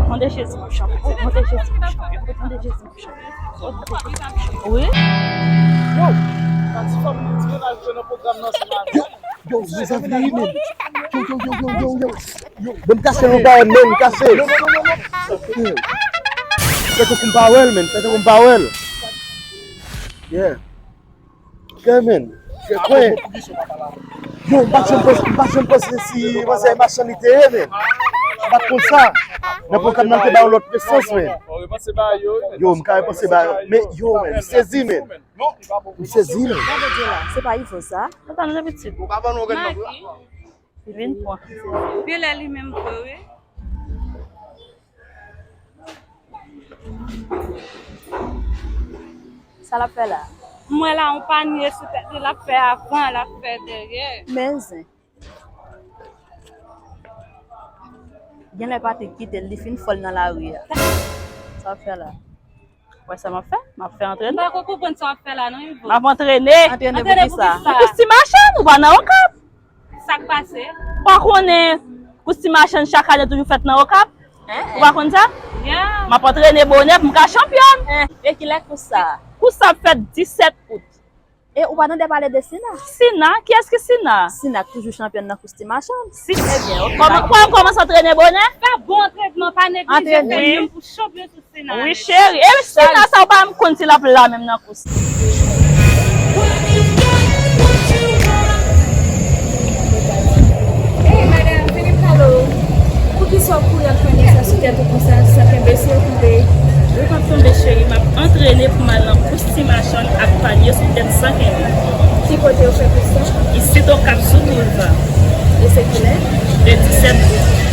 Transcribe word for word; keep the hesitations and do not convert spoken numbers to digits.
Mande Jezi pou chanpyon. Mande Jezi pou chanpyon. Mande Jezi pou chanpyon. Wi. Yo, sa ti fanm nou di yo n al jwe nan pwogram nan ansanm avè l. Yo, yo, yo, yo, yo, yo, yo, yo, yo, yo, yo, yo, yo. Bon, m kache, nou pa wè, men m kache. Fè tankou m pa wè l, men, fè tankou m pa wè l. Yeah. Yeah, men. Kwen. Yo, m pa t janm panse, m pa t janm panse si manzè machan li te ye, men. M pa t konn sa. Nan pwogram nan te ba yon lòt presans, men. Yo, m ka repanse ba yo. Men, yo, men, m sezi, men. M sezi, men. Gade Dye la, se pa Ivo sa? Tata nou te pitit. Ou pa ban nou grenn non. Li vin pran. Genlè li menm vre, wi. Sa l ap fè la? M wè la, yon panye sou tèt li, l ap fè avan, l ap fè dèyè. Men zen. Genlè Patrick kite l, li fin fòl nan lari a. Sa w ap fè la? Wè sa m ap fè? M ap fè antrene. M pa ko konprann sa w ap fè la non, Ivo. M ap antrene. Antrene pou kisa? Pou kousti machann, ou pa nan Okap. Sa k pase? Ou pa konnen kousti machann chak ane toujou fèt nan Okap? Ou pa konn sa? Yeah. M ap antrene bonè pou m ka chanpyòn. E kilè kous sa? Kous sa ap fèt disèt out. E ou pa tande pale de Sina? Sina? Kiyès ki Sina? Sina k toujou chanpyòn nan kousti machann. Si, ebyen, ok. Kòman, kòman, kòmanse antrene bonè? Fè bon antrenman, pa neglije fè l menm pou chanpyon sou sena. Wi, cheri. E Sina sa, ou pa menm konn si l ap la menm nan kous. Hey, madam, vini m pale w. Poukisa w kouri ap fè nesesite tou konsa, sa kenbe si yo tonbe? Yo p ap tonbe, cheri, m ap antrene pou m al nan kous ti machann ak panye sou tèt san kenbe. Ki kote yo fè kous sa? Isit Okap sou boulva. E se kilè? Le disèt.